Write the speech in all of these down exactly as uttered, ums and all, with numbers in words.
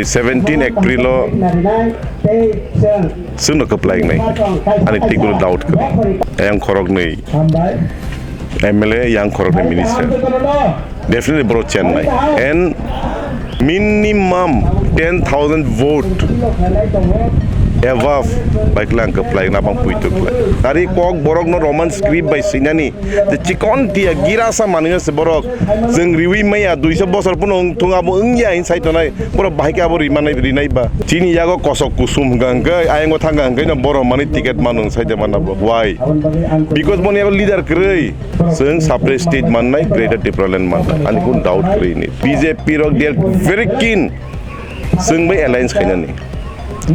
Seventeen April o chwngno kwplai wngnai, ani tei kunu doubt kwrwi. Yang khoroknwi M L A, yang khoroknwi minister. Definitely borok chennai. And minimum ten thousand vote above bai khe ang kwplai na bang puitu kwlai. Tari kok borokno Roman script bai swinani, je chikon tia girasa manwi se borok, chwng riwi maya duiso bosor phano wng thung abo wngya hin sai tonai. Borok bahai khe abo rimani, rinai ba? Chini yago kosok kusum hwnkha hwnkhe, ayang o thangkha hwnkhe no borok mani ticket mano hwnkhe saide mana bo. Why? Because boni yago leader kwrwi. Chwng separate state mannai, Greater Tipraland mannai. Ani kun doubt kwrwi ni. B J P rok, they are very keen. Chwng bai alliance khainani.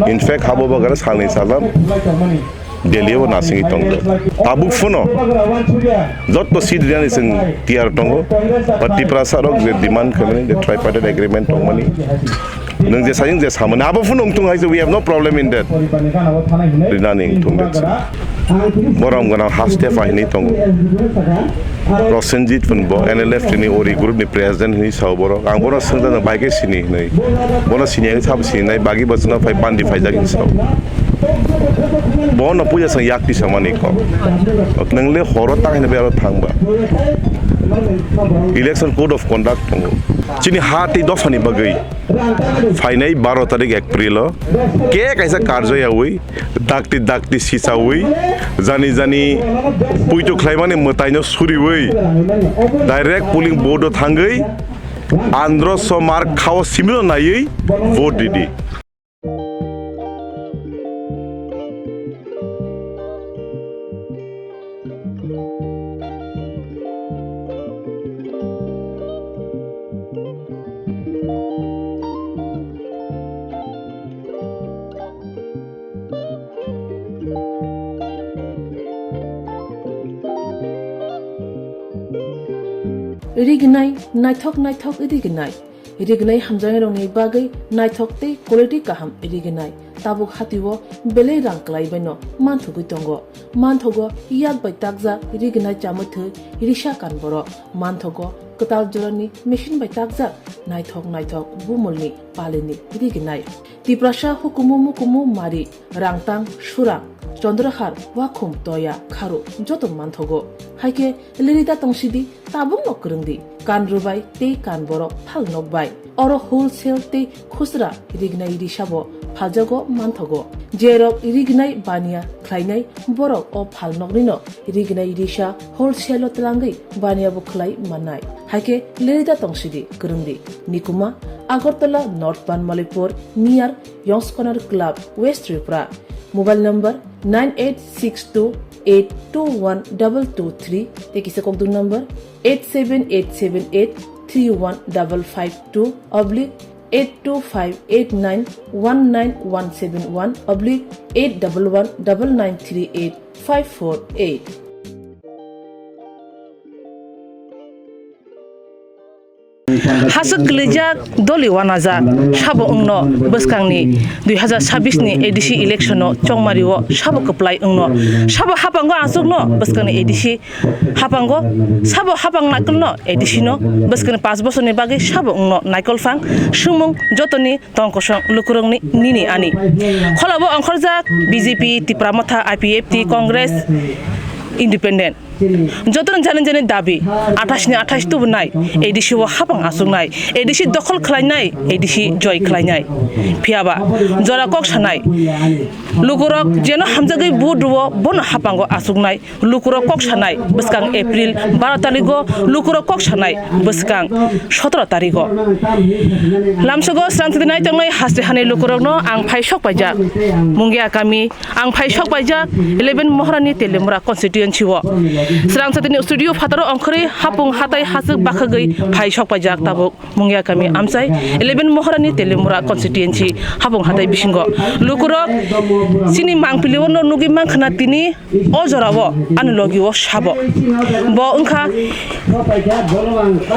In fact, habo bagara salni salam. Delhi o nasingwi tongkha. Tabuk phano joto seat rinani chwng tiyar tongo. Ba Tiprasa rok je demand khaimani, je tripartite agreement tongmani, nwng je sayung je samani, abo phano wngthung hai se, we have no problem in that. Rinani wngthung de. Borom gwnang haste phainwi tongo. Prosenjit phun bo N L F T ni Ori group ni president hinwi sao borok. Ang bono swngjak, bai khe sini hinwi. Bono sini, ang sabo sininai, bagi bo chwngno phai bandi phaijak hinwi sao. Bono puja sang yak tisa mani kok. Nwngle horo tang hinwi aro thang ba. Election code of conduct tongo. Chini ha tei dophani bagwi phainai baro tarik April o ke kaisa karjo yaui dakti dakti sichaui jani jani puitu khlaimani mwtaino suriui direct polling booth o thangwi andro so mark khao simino naiwi vote ridi. Rignai, naithok naithok rignai. Rignai hamjaknairokni bagwi naithok tei quality kaham rignai. Tabuk hatio belai rang kwlaibaino manthogwi tongo. Manthogo yak bai takjak rignai chamwi thwi risa kan borok. Manthogo kwtal jorani machine bai takjak naithok naithok bumulni palini rignai. Tiprasa hukumu mukumu mari, rangtang, surang, chondrahar, wakhum, toya, kharu joto manthogo. Haikhe lirida tongsidi, tabukno kwrwngdi, kan rwbai tei kan borok phal nokbai. Oro wholesale tei khusra rignai risabo phaljago manthogo. Jerok rignai baniya khlainai borok o phal noknino rignai risa wholesale o twlangwi baniya bo khlai mannai. Haikhe lirida tongsidi kwrwngdi. Nikuma, Agartala North Banmalipur, near Yongskonar Club, West Tripura. Mobile number nine eight six two eight two one double two three tei kisa kokdung number eight seven eight seven eight three one double five two oblique eight two five eight nine one nine one seven one oblique eight double one double nine three eight five four eight. Haswk kwlwijak, doli wanajak, sabo wngno bwskangni dui hazar sabbish ni A D C election o chongmario sabo kwplai wngno, sabo hapango aswkno bwskangni A D C hapango, sabo hapang naikolno A D C no bwskangni panch bosorni bagwi sabo wngno naikol phang swngmung jotoni tong kosong lukurokni nini ani. Kholabo ongkhorjak B J P, Tipra Motha, I P F T, Congress, Independent. Jotono jani jani dabi, athais ni athais tubunai, A D C o hapang asuknai, A D C dokhol khlainai, A D C joy khlainai. Phiyaba jora kok sanai, lukurok jeno hamjagwi vote rwo, bono hapango asuknai. Lukurok kok sanai, bwskang April baro tarigo lukurok kok sanai, bwskang sotoro tarigo. Lamsogo srang tidi nai tongnai haste hani lukurokno ang phai sok paijak. Mungia kami ang phai sok paijak eleven Moharani Telemura constituency o. Srang satini studio phataro ongkhorwi hapung hatai haswk bakhagwi phai sok paijak tabuk. Mungia kami amchai eleven Moharani Telemura constituency hapung hatai bisingo lukurok chini mangpili o no nugwi mankha na tini o jora o ani logi o sabo. Bo wngkha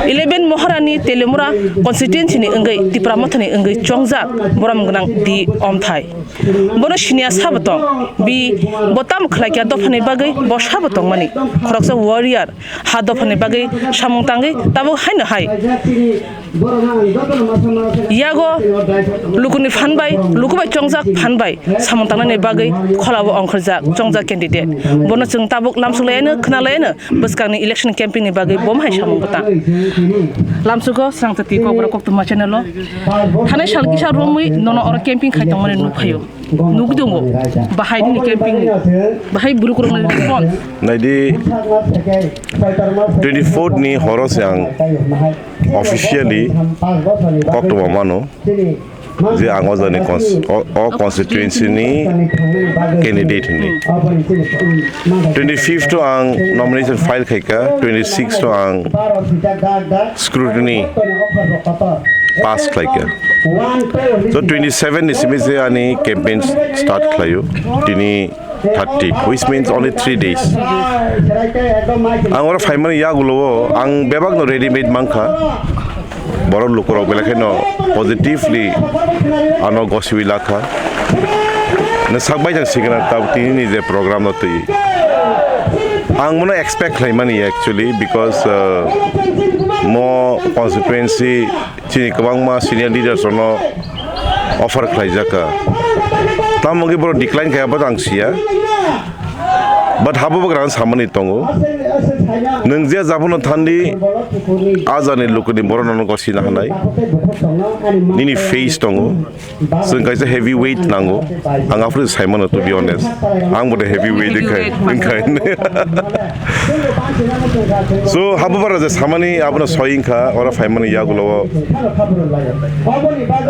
eleven Moharani Telemura constituency ni wngwi Tipra Mothani wngwi chongjak borom gwnang di omthai. Bono siniya sabo tong, bi bo tamo khlai kya dophani bagwi bo sabo tongmani. khoroksa warrior, ha dophani bagwi samung tangwi tabuk haino hai. Yago lukuni phan bai, luku bai chongjak phan bai samung tangnani bagwi kholao ongkhorjak chongjak candidate. Bono chwng tabuk lamsuk laiano, khna laiano bwskangni election campaign ni bagwi bo hai samung bwtang. Lamsugo Srangchati Kokborok Koktwma channel o. Thanai sal kisa romwi nono oro campaign khai tongmani nukphaio. Nugwi tongo. Bahai nini camping ni. Bahai borok rok ni response. Naidi, twenty fourth ni horo se ang officially koktwma mano je ang o jani cons-, o, o constituency ni candidate hwnwi. Twenty fifth o ang nomination file khaika, twenty sixth o ang scrutiny pass khlaikha. So twenty seven ni simi je ani campaign start khlaio, tini thirty, which means only three days. Ang oro phaimani yagulo o ang bebak no ready made mankha. Borok lukurok belai kheno positively ano gosiwi lakha. Na sakbai jang signa tab tini ni je program no twi. Ang mono expect khlaimani actually because, uh, mo constituency chini kwbangma senior leaders rokno offer khlaijak kha. Tamo wngwi borok decline khayaphano ang siya. But habo bagrang samani tongo. Nwng je jabono thandi ajani lukuni borok nono gosina hanai. Nini face tongo. Chwng kaisa heavy weight nango. Ang aphuru saimano, to be honest. Ang bo de heavy weight wngkha, wngkha. So, habo bara je samani abono soi wngkha, oro phaimani yagulo o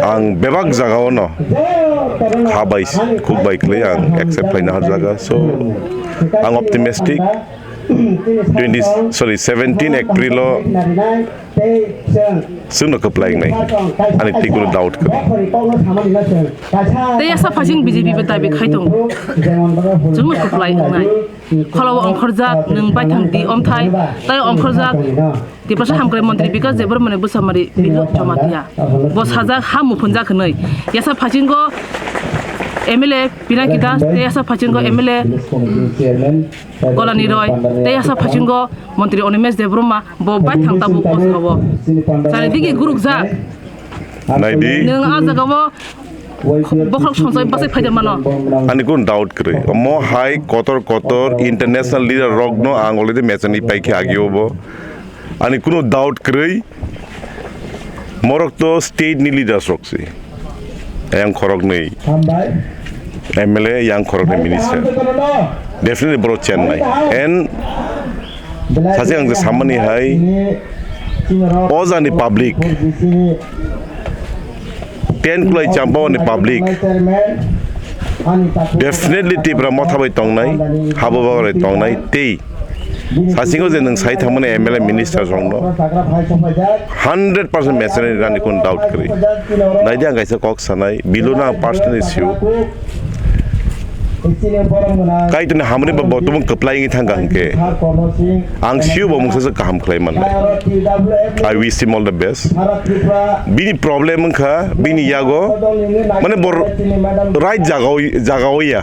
ang bebak jagao no kha bai, khuk bai khlai ang accept khlaina har jaga. So, ang optimistic. Twenty, sorry, seventeen April o chwngno kwplai wngnai, ani tei kunu doubt kwrwi. Tei asa phasing B J P bo dabi khai tongo. Chwngno kwplai wngnai. Kholao ongkhorjak nwng baithang di omthai, tei ongkhorjak Tiprasa Hamkrai Montri Bikas Debbarmani bwsamari Bilo Jamatia. Bo sajak ha muphunjak hwnwi. Yasa phasingo M L A Pinaki Das, tei yasa phasingo M L A Golani Roy, tei yasa phasingo Montri Animesh Debbarma, bo baithang tabuk o jagao. Chari digi gurukjak. Naidi. Nwng a jagao bokhorok songchai bachai phaida mano. Ani kunu doubt kwrwi. Omo hai kotor kotor international leader rokno ang already mechanic paikhe agio bo. Ani kunu doubt kwrwi. Morok to state ni leaders rok se. Yang khoroknwi M L A, yang khoroknwi minister. Definitely borok chennai. And sachi ang je samani hai, o jani public, ten kulai champao ni public, definitely Tipra motha bai tongnai, habo bagra tongnai, tei sasingo je nwng sai thangmani M L A minister rokno hundred percent mechanic rani kun doubt kwrwi. Naidi ang kaisa kok sanai, Bilo no ang personally sio. Kaitorni hamri ba bo tubung kwplai wngwi thangkha hwnkhe, ang sio bo mungsa se kaham khlai mannai. I wish him all the best. Bini problem wngkha, bini yago, mane bo right jaga o, jaga o ya.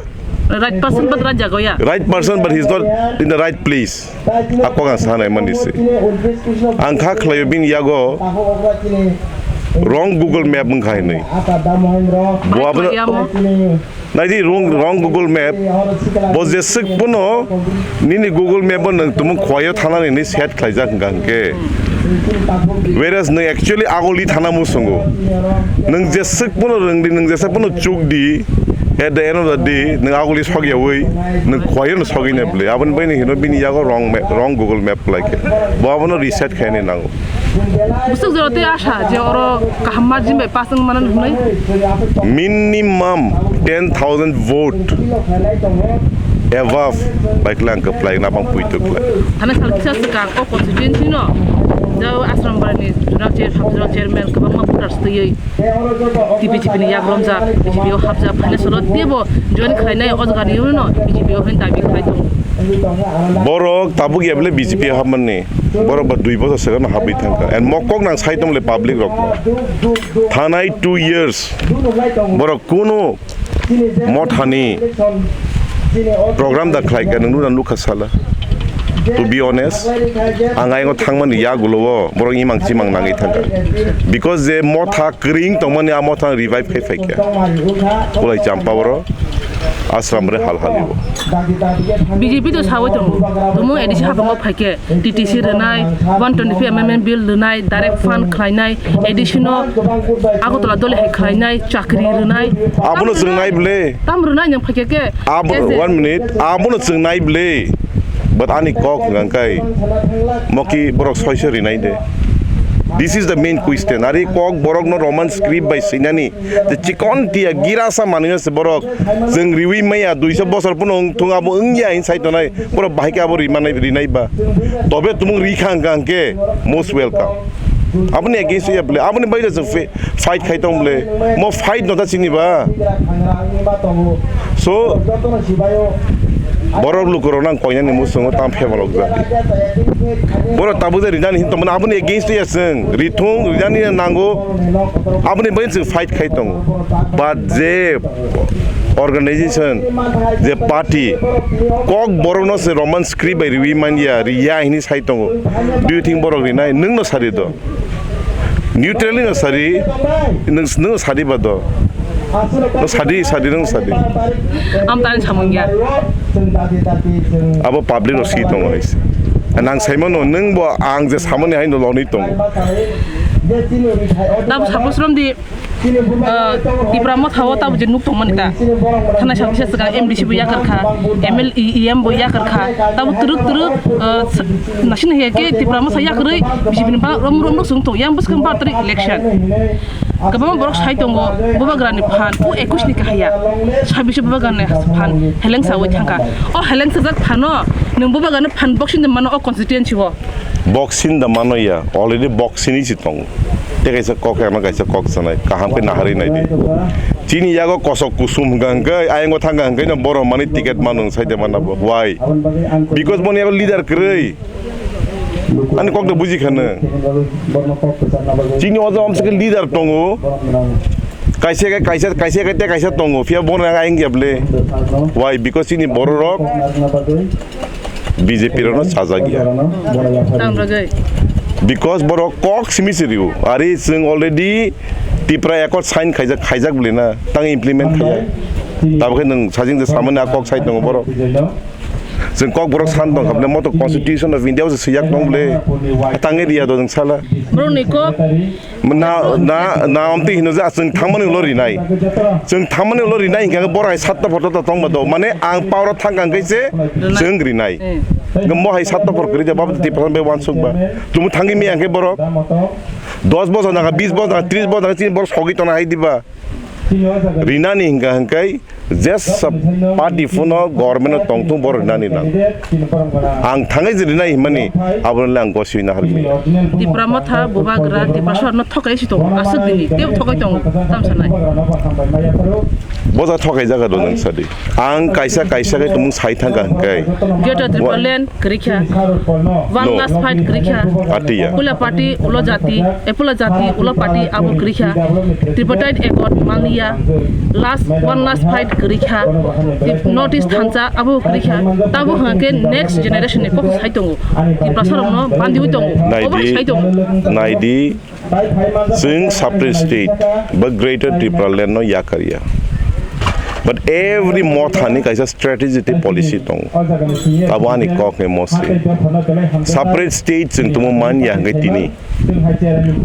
Right person, but right jaga o ya. Right person, but he's not in the right place. Ako ang sanai mani se. Ang kha khlaio bini yago wrong Google Map wngkha hinwi. Bo abono, naidi wrong, wrong Google Map. Bo jeswk pono nini Google Map bo nwng tumung khwaio thanani hinwi set khlaijak wngkha hwnkhe. Whereas nwng actually agoli thana musungo. Nwng jeswk pono rwngdi, nwng jeswk pono chukdi. At the end of the day, nwng aguli sogyawi, nwng khwayo no sogwi ne bwle. Aboni bai ni hino bini yago wrong ma-, wrong Google Map khlai khe. Bo abono reset khaini nango. Bwswk jora tei asa je oro kaham margin bai pass wng mano hwnwi. Minimum ten thousand vote above bai khlai ang kwplai na bang puitu khlai. Thane sal kisa swkang o constituency no jao Asrambari ni jora chair, sub jora chairman kwbangma voters twiwi T B G P ni yagromjak, B J P o hapjak, phainai salo teibo join khlainai o jaga ni no B J P o hwnwi dabi khlai tongo. Borok tabuk ya bele B J P o hapmani. Borok ba dui bosor swkang no habwi thangkha. And mokok nang sai tongmole public rok. Thanai two years. Borok kunu mothani program da khlaika, nwng nukha sala. To be honest, ang ayang thangmani yagulo o borok imang chimang nangwi thangkha. Because je motha kwrwing tongmani a motha revive khai phaikha. Ulai champa oro ashram re hal hali o. B J P to sawi tongo. Tumung A D C haphango phaikhe T T C rwnai, one twenty-five amendment bill rwnai, direct fund khlainai, A D C no Agartala dole hai khlainai, chakri rwnai. Abono chwng nai ble. Tam rwnai nang phaikhe khe. Abo, one minute. Abono chwng nai ble. But ani kok hwnkha kai moki borok soiso rinai de. This is the main question. Ari kok borok no Roman script bai swinani. Te chikon tia girasa manwi se borok. Chwng riwi maya duiso bosor pono wng thung abo wngya hin sai tonai. Borok bahai ke abo rimanai rinai ba. Tobe tumung ri khang khang ke most welcome. Aboni against ya bole. Aboni bai se fe- fight khai tong bole, mo fight no ta chini ba. So borok lukurok nang koinani musungo tam phebalok jati. Borok tabuk je rinani hin tongmani aboni against ya chwng rithung rinani nango, aboni bai chwng fight khai tongo. But je organization, je party, kok borok no se Roman script bai riwi manya, riya hini sai tongo. Do you think borok rinai? Nwng no sari do. Neutrally no sadi, nung, nung sadi ba do. No sadi, sadi nung sadi. Am tani samung ya. Abo public ro si tongo hai se. Nang saimano nung bo ang je samani hai no loni tongo. Tab sapos rom di, eh, Tipra Motha o tab je nuk tong mani ta. Thana sa bisa sega M D C bo yakar kha, M L A, E M bo yakar kha. Tab turuk turuk, eh, Nasing hai ke Tipra Motha yakrwi B J P ni ba rom rom rok sung tong yang bwskang bar tarik election. Kwbangma borok sai tongo Bubagrani phan o ekush ni kahaya sabbish Bubagrani phan heleng sawi thangka. O heleng sajak phano nwng Bubagrani phan boxing de mano o constituency o. Boxing da mano ya, already boxing ni si tongo. Te kaisa kok, ano kaisa kok sanai, kaham ke naharwi nai di. Chini yago kosok kusum hwnkha hwnkhe, ayang o thangkha hwnkhe no borok mani ticket mano sai de mana bo. Why? Because boni abo leader kwrwi. Ani kok da buji khana. Chini oja omsa khe leader tongo. Kaisa khe kaisa, kaisa khe te kaisa tongo. Phiya bono ang ayang ya ble. Why? Because chini borok rok B J P rokno chajak ya. Tang rwgwi. Because borok kok simi se rio. Ari chwng already Tipra Accord sign khaijak, khaijak ble na. Tang implement khaiya. Tabukhe nwng sajing je samani a kok sai tongo borok. Chwng kok borok san tong kha ble moto Constitution of India o se swiyak tong ble. Tangwi riya do nwng sala. Borok ni kok Na, na, na, omtwi hino je, chwng thangmani ulo rinai. Chwng thangmani ulo rinai hinkhe borok hai satto photo to tongma do. Mane ang power o thangkha hinkhe se chwng rinai. Hinkhe mo hai satto phor kwrwi de babo twi phasan bai wansuk ba. Tumu thangwi miya hinkhe borok dos bosor naka, bis bosor naka, tris bosor naka chini borok sogwi tongna hai diba. Rinani hinkha hinkhe jesa party phano government o tongthung borok rinani nang. Ang thangwi je rinai hinmani abono le ang gosui naharwi manya. Tipra Motha, Bubagra, Tiprasa no thokai si tongo, aswk dini tebo thokai tongo, tamo sanai. Bosa thokai jaga do nang sadi. Ang kaisa kaisa khe tumung sai thangkha hinkhe. Greater Tipraland kwrwi kha. One last fight kwrwi kha. Atiya. Pula party ulo jati, e pula jati ulo party abo kwrwi kha. Tripartite accord maliya. Last, one last fight kwrwi kha. North East thansa abo kwrwi kha. Tabo hwnkhe next generation ni kok sai tongo. Tiprasa rokno bandiwi tongo. Obo sai tongo. Naidi. Chwng separate state ba Greater Tipraland no yakarya. But every Motha ni kaisa strategy tei policy tongo. Abo ani kok ni mosi. Separate state chwng tumo manya hwnkhe tini.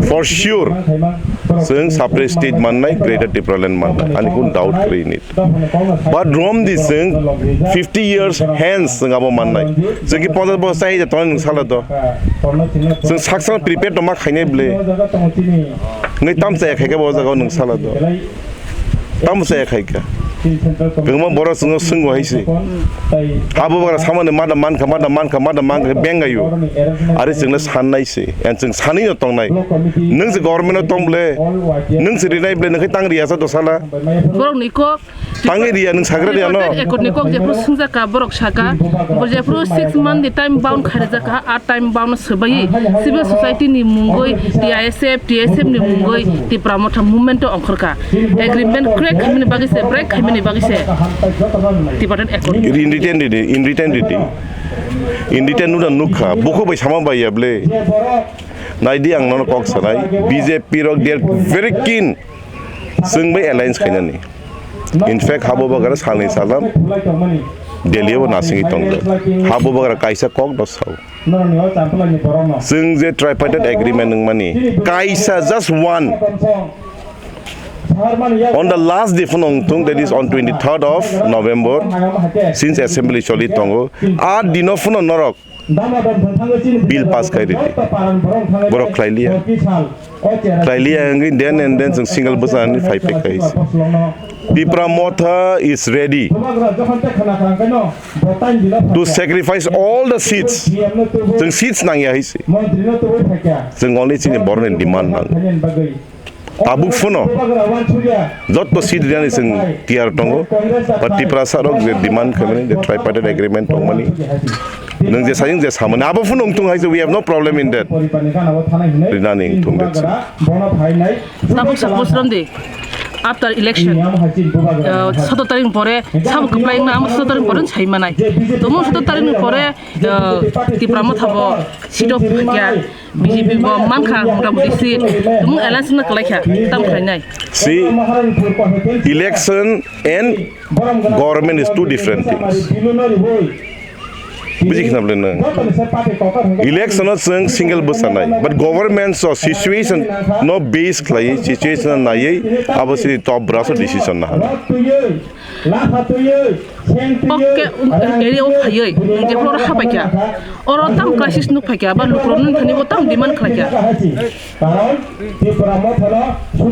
For sure, chwng separate state mannai, Greater Tipraland mannai. Ani kun doubt kwrwi ni. But romdi chwng fifty years hence chwng abo mannai. Chwng ki ponchash bosor chai da tongnai nwng sala do. Chwng sak sak prepare tongma khainai ble. Ngai tam chaya khaikha bo jaga nwng sala do. Tam chaya khaikha. Kwbangma borok chwngno swngwi hai se. Abo bara samani mada mankha, mada mankha, mada mankha bengayo. Ari chwngno sannai se. Yang chwng sanwi no tongnai. Nwng se government o tong ble. Nwng se rinai ble, nwng khe tang riya sa do sala. Borok ni kok Tangwi riya, nwng sagra riya no. Tripartite accord ni kok jephru swngjak ka, borok saka, bo jephru six month ni time bound kharijak ka, a time bound no swbaiwi civil society ni mungwi, T I S F, T S F ni mungwi Tipra Motha movement o ongkhor ka. Agreement crack khaimani bagwi se, break khaimani bagwi se Tripartite accord. In written ridi, in written ridi. In written nuna nukha, buku bai sama bai ya ble. Naidi, ang nono kok sanai, B J P rok, they are very keen chwng bai alliance khainani. In fact, habo bagara salni salam Delhi o nasingwi tongjak. Habo bagara kaisa kok no sao. Chwng je tripartite agreement wngmani, kaisa just one. On the last day phano wngthung, that is on twenty-third of November, since assembly choli tongo, a dino phano norok bill pass khai ridi. Borok khlai liya. Khlai liya wngwi then and then chwng single bwsa wngwi phai phai khai se. Tipra Motha is ready to sacrifice all the seats. Chwng seats nangya hai se. Chwng only chini borokni demand nang. Tabuk phano jotto seat rinani chwng tiyar tongo. Ba Tiprasa rok je demand khaimani, je tripartite agreement tongmani, nwng je sayung je samani, abo phano wngthung hai se, we have no problem in that. Rinani wngthung that se. Tabuk sa bosrom de, after election, uh, soto tarik pore, sabo kwplai wngna, amo soto tarik pore sai manai. Tomo soto tarik pore, uh, Tipra Motha bo seat o phakya. B J P bo mankha, mota moti si tumung alliance no kwlaikha, tam khlainai. See, election and government is two different things. Buji khna bwle nwng. Election o chwng single bwsa nai, but government so situation no base khlai, situation naiwi abo sini top brass o decision na hana. Oke, um, area o phaiwi, jephru oro habaikha. Oro tam crisis nuk phaikha, ba lukurok nung thani bo tam demand khlaikha.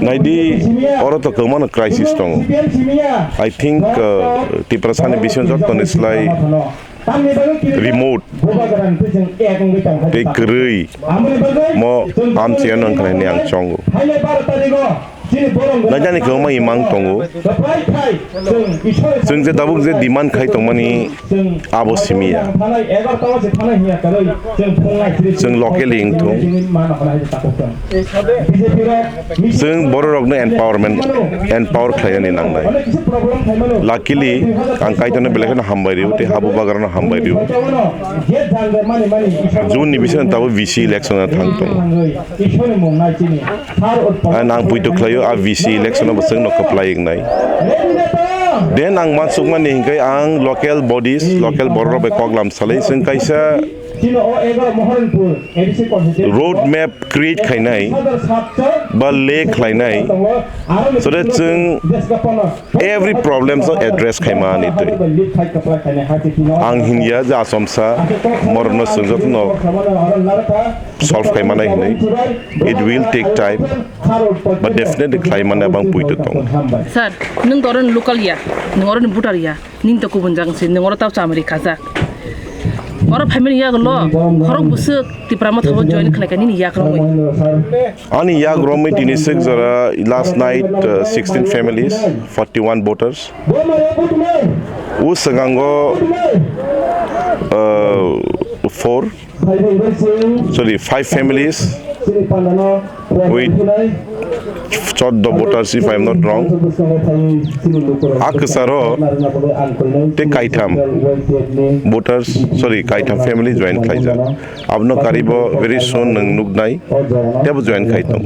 Naidi, oro to kwmano crisis tongo. I think, uh, Tiprasani bising jottoni slai remote tei kwrwi mo amchiyano wngkha hinwi ang chongo. Naijani kwbangma imang tongo. Chwng je tabuk je demand khai tongmani abo simi ya. Chwng locally wngthung. Chwng bororokno empowerment, empower khlainani nangnai. Luckily, ang Kaitorno belai kheno hambai rio, tei habu bagrano hambai rio. June ni bising tabuk V C election thang tongo. And ang puitu khlaio, a V C election o bo chwngno kwplai wngnai. Then ang mansukmani hinkhe ang local bodies, local bororok bai koklam salai, chwng kaisa road map create khainai ba lay khlainai, so that chwng every problem so address khaima ani twi. Ang hinya je Achomsa morokno chwng jotono solve khaimani hinwi. It will take time, but definitely khlaimani abang puitu tong. Sir, nwng to oro ni local ya, nwng oro ni voter ya. Nini to kubun jaga se, nwng oro tao chamari kajak. Oro phaimani yagulo, khorok bwswk Tipra Motha bo join khlaikha nini yakrogwi. Ani yakrogwi tini swk jora last night, uh, sixteen families, forty-one voters. O swkango, uh, four, sorry, five families with choddo voters, if I am not wrong. A kwcharo tei kaitham voters, sorry, kaitham family join khlaijak. Abono karibo very soon nwng nuknai, teibo join khai tong.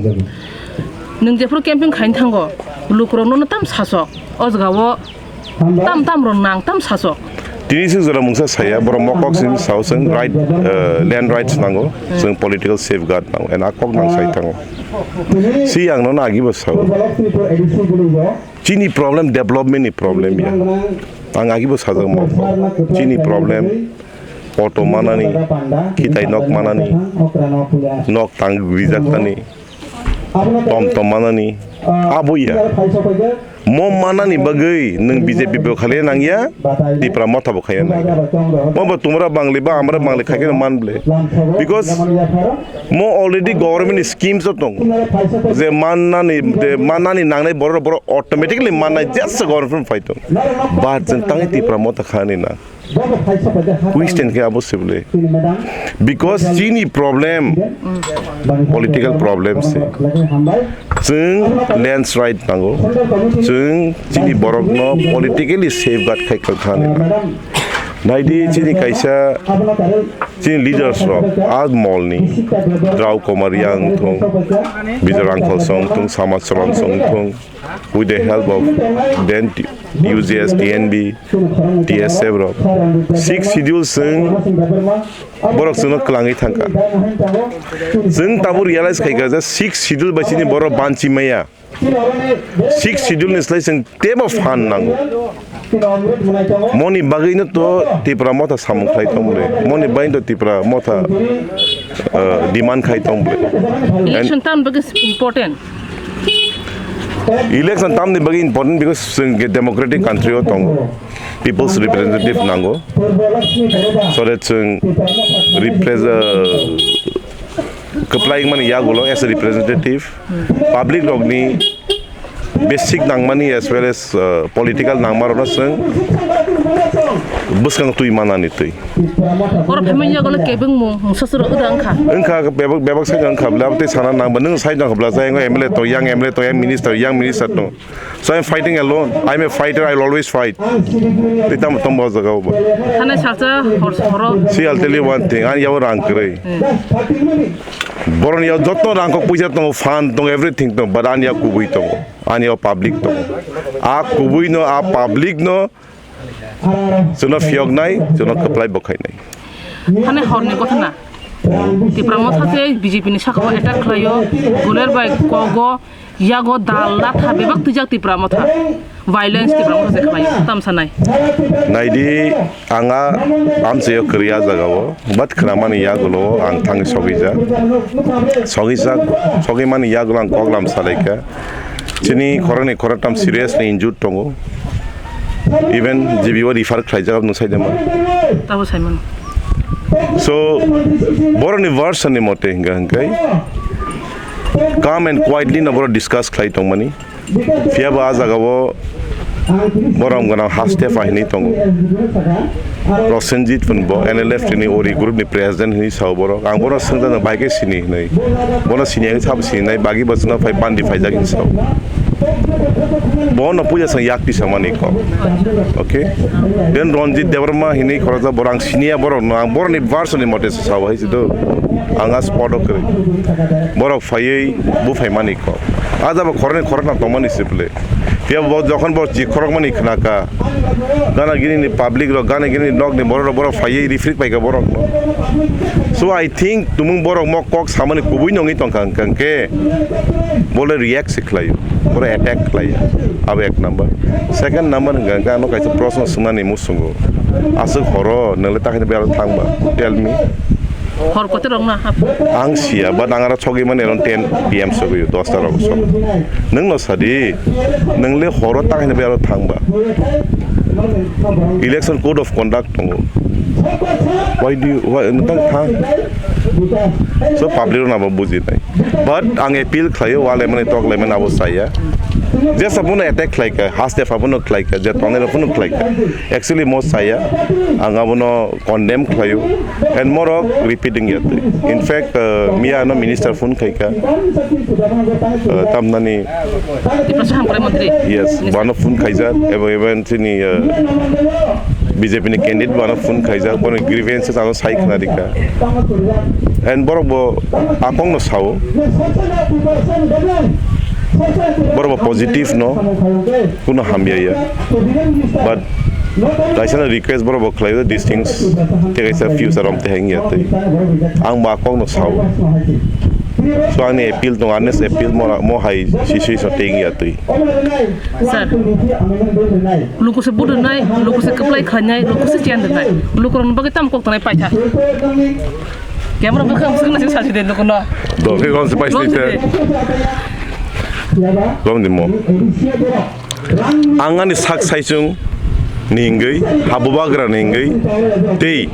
Nwng jephuru camping khaina thango, lukurok nono tam sasok, o jagao tam tam rok nang tam sasok. Tini swk jora mungsa saya, borok mokok sini sao chwng right, eh, land rights nango, chwng political safeguard nango, and a kok nang sai thango. Si ang nono agibo sao. Chini problem development ni problem ya. Ang agibo sajak mokok. Chini problem auto manani, khitai nok manani, nok tang rijak tani, tom tom manani, abo ya. Mo manani bagwi nwng B J P bo khaina nangya, Tipra Motha bo khaina nangya. Mo bo tumra bangli ba amra bangli khaikhe man ble. Because mo already government schemes o tong. Je manani, je manani nangnai borok, borok automatically mannai just government phai tong. But jeng tangi Tipra Motha khani na. Question khe abo se bole. Because chini problem, political problem se. Chwng landslide nango. Chwng chini borokno politically safeguard khai thani. Naidi chini kaisa chini leaders rok a molni Rao Kumar Yang thung, Bijay Rangkhol song thung, Samaj Charan song thung. With the help of then T-, U J S, T N B, T S F rok. Sixth schedule chwng borok chwngno kwlangwi thangkha. Chwng tabuk realize khaikha je sixth schedule bai chini borok banchi maya. Sixth schedule ni slai chwng tebo phan nango. Moni bagwino to Tipra Motha samung khai tong ble. Moni bagwino to Tipra Motha, uh, demand khai tong ble. And election tam bagwi important. Election tamni bagwi important because chwng democratic country o tongo, people's representative nango, so that chwng repres-, uh, kwplai mani yagulo as a representative, public rokni basic nangmani as well as, uh, political nangmarokno chwng bwskang twi manani twi. Oro phaimani yagulo kebengmung mungsa suro wngkha. Wngkha, bebak, bebak side wngkha bla, tei sana nangba, nwng side wngkha bla, jai wngkha M L A to, young M L A to, young minister, young minister to. So I'm fighting alone. I'm a fighter, I'll always fight. Tei tamo tamo o jaga o bo. Thani salsa hor, horo. See, I'll tell you one thing, ani yago rang kwrwi. Boroni yago joto rang kok puisa tongo, fan tongo, everything tongo, but ani yago kubui tongo, ani yago public tongo. A kubui no, a public no, chwngno phiyoknai, chwngno kwplai bo khainai. Thani horni gothana. Tipra Motha tei B J P ni sakao attack khlaio, guler bai kogo, yago dal latha bebak twijak Tipra Motha. Violence Tipra Motha se khlaio, tam sanai. Naidi, ang a amchaio kwrwi a jagao, but khwnamani yagulo ang thangwi sogwijak. Sogwijak, sogwimani yagulo ang koklam salaikha. Chini khoroknwi khoroktham seriously injured tongo. Even G B o refer khlaijak, aboni saidema. Tabo saimano. So, boroni version ni mote hinga hinkai, calm and quietly no boro discuss khlai tongmani. Phiya bo a jaga o borom gana haste phaini tongo. Prosenjit phun bo N L F T ni Ori group ni president hini sao borok. Ang bono swngjak bai khe sini hinwi. Bono sini ang sabo sini nai bagi bo chwngno phai bandi phaijak hinwi sao. Bono puja sang yak tisa mani kok. Okay? Then Ranjit Debbarma hini khoroksa borok ang siniya borok no ang borok ni version ni mote sao hai sido. Ang a spot o kwrwi. Borok phaiwi buphai mani kok. A jabo khoroknwi khoroktham tongmani se bwle. Phiya bo jokhon bo chikhorok mani khnaka. Gana gini ni public rok, gana gini ni nok ni borok rok, borok phaiwi rifrik paika borok no. So I think tumung borok mo kok samani kubui nongwi tongkha hwnkha hwnkhe bole react se khlaio, bole attack khlaio. Abo ek number. Second number hwnkha hwnkhe ano kaisa proshno swngnani muchungo. Aswk horo nwngle takhani biyalo thangba? Tell me. Hor kotor rok na hap. Ang siya, but ang aro sogwi mani around ten P M sogwi, dosta rok sogwi. Nwng no sadi, nwng le horo ta haino aro thangba. Election code of conduct tongo. Why do you, why, nwng tang thang? So public rok nabo buji nai. But ang appeal khlaio, wale mani tok le mani abo saya. Jesa bono attack khlaika, haste phabono khlaika, je tongnai rok phano khlaika. Actually mo saya, ang abono condemn khlaio and morok repeating ya twi. In fact, uh, miya ano minister phone khaika, uh, tamnani Tiprasa Hamkrai Mantri. Yes, bano phone khaijak, ebo, even chini, uh, B J P ni candidate bano phone khaijak, bono grievances ano sai khna rika. And borok bo akong no sao. Borok bo positive no. Kuno hamya ya. But kaisa no request borok bo khlai these things. Te kaisa future rom te hang ya tei. Ang ba kok no sao. So ani appeal tong, honest appeal mo, mo hai si si so teng ya tei. Sir, luku se budunai, luku se kaplai khanai, luku se chendenai. Luku ron bagi tam kok tanai paitha. Camera bwkhang bwswk naising salsi de lukuno. Dol khe gom se pai Gom se sini te. Gom di mo. Ang ani sak saichung ni hingwi, habubagra ni hingwi, tei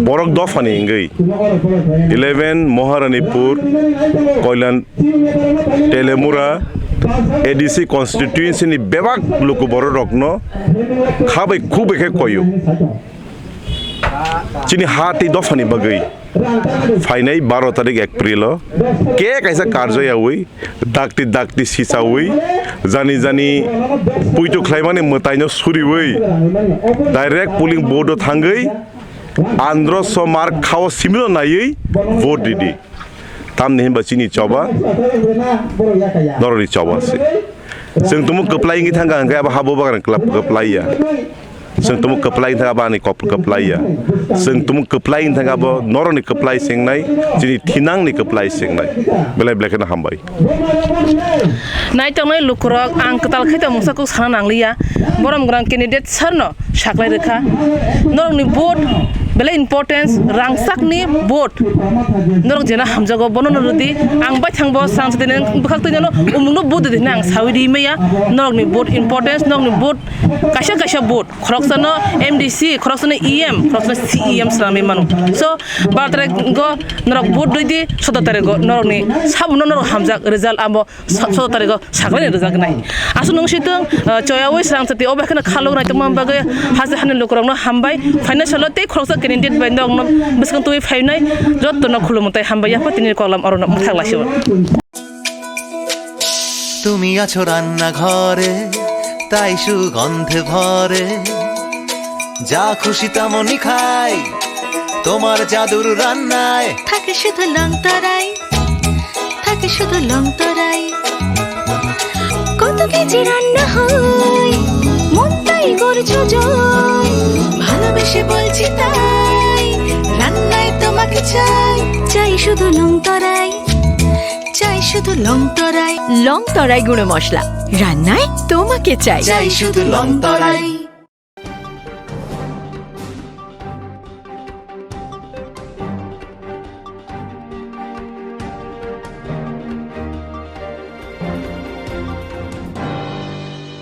borok dopha ni hingwi, eleven Maharanipur, Koilan Telemura, A D C constituency ni bebak luku borok rokno khabai khukbai khe koyo. Chini ha tei dopha ni bagwi phainai baro tarik April o ke kaisa karjayawi dakti dakti sisawi jani jani puitu khlaimani mwtaino suriwi direct polling booth o thangwi andro so mar khao simino naiwi vote ridi. Tamni hinba chini choba norokni choba se. Chwng tumu kwplai wngwi thangkha hwnkhe abo habubagra kwplai ya. Chwng tumu kwplai wngwi thangkha abo ani kop kwplai ya. Chwng tumu kwplai wngwi thangkha abo norokni kwplai se wngnai, chini thinangni kwplai se wngnai. Belai belai kheno hambai. Naitongnai lukurok, ang kwtal khe tong mungsa kuk sana nangliya. Borom gwrang candidate sir no saklai rwkha. Norokni vote belai importance, rangchakni vote. Norok jena hamjago bono no rwdi. Ang baithang bo srang sadi nang bwkhak twi nano umungno vote rwdi hwnwi ang sawi ri maya. Norokni vote importance, norokni vote kaisa kaisa vote. Khoroksano M D C, khoroksano E M, khoroksano C E M swnamwi mano. So, baro tarik go norok vote rwdi, sodo tarik go norokni sabuno norok hamjak result abo so-, sodo tarik go saklaini rwjaknai. Aswk nwng sitwng, ah, choyawi srang chati obo hakheno khalok nai tongma bagwi haste hani lukurokno hambai. Phaina salo tei khoroksa candidate bai norokno bwskang twi phainai jottono khulumung tei hambai yapha tini koklam orono mwthak laisio. তুমি আছো রান্নাঘরে, তাই সুগন্ধে ভরে। যা খুশি তেমনই খাই, তোমার জাদুর রান্নায়। থাকে শুধু লং তরাই, থাকে শুধু লং তরাই। কত কেজি রান্না হয়, মনটাই করছো জয়। ভালোবেসে বলছি তাই, রান্নায় তোমাকে চাই। চাই শুধু লং তরাই, চাই শুধু লং তরাই। লং তরাই গুঁড়ো মশলা, রান্নায় তোমাকে চাই। চাই শুধু লং তরাই।